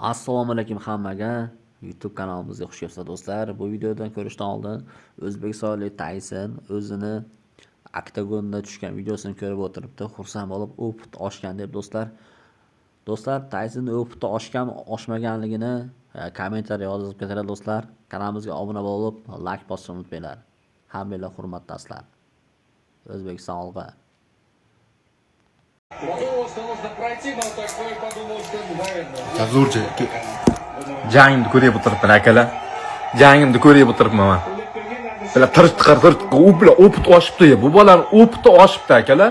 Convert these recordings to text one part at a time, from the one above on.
Assalomu alaykum hammaga. YouTube kanalimizga xush kelibsizlar, do'stlar. Bu videodan ko'rishdan oldin o'zbekistonlik Tayson o'zini oktagonda tushgan videosini ko'rib o'tiribdi. Xursand bo'lib, опыт oshgan deb, do'stlar. Do'stlar, Tayson опыт i oshgan, oshmaganligini kommentariya yozib ketinglar, do'stlar. Kanalimizga obuna bo'lib, like bosishni unutmanglar. Hammanglar hurmatdasizlar. O'zbekiston olg'a. Подумал, что нужно пройти, но такой подумал, что, наверное. Zo'rcha jangimni ko'rib o'tiribman, akalar. Jangimni ko'rib o'tiribman man. Bila tirtiqar tirtiq u bilan опыт oshibdi. Bu bolani опыт i oshibdi, akalar.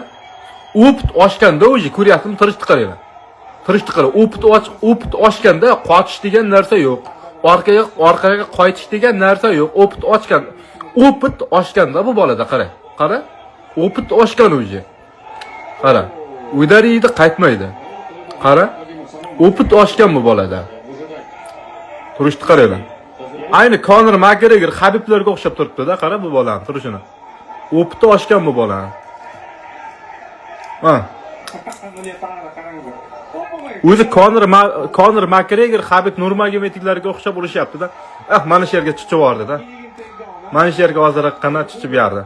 Опыт oshganda уже ko'ryapsizmi, tirishdi qaranglar. Tirishdi qarang, опыт oshganda qochish degan narsa yo'q. Orqaga qaytish degan narsa yo'q. Опыт ochgan. Опыт oshganda bu bolada qara. Qara. Опыт oshgan уже. Qara. Удар yeydi, qaytmaydi. Qara. Опыт oshgan bu bolada. Turishni qaranglar. Ayni Conor McGregor, Habiblarga o'xshab turibdi-da, qara bu bolani turishini. Опыт i oshgan bu bolani. Ha. O'zi Conor McGregor, Habib Nurmagomedovlarga o'xshab urishyapti-da. Ah, mana shu yerga chichib yubordi-da. Mana shu yerga ozroqgina chichib berdi.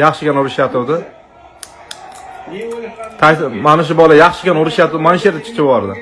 Yaxshigina urishyapti. Tyson, mana shu bola yaxshigina urishyapti, mana shu yerda chichib yubordi.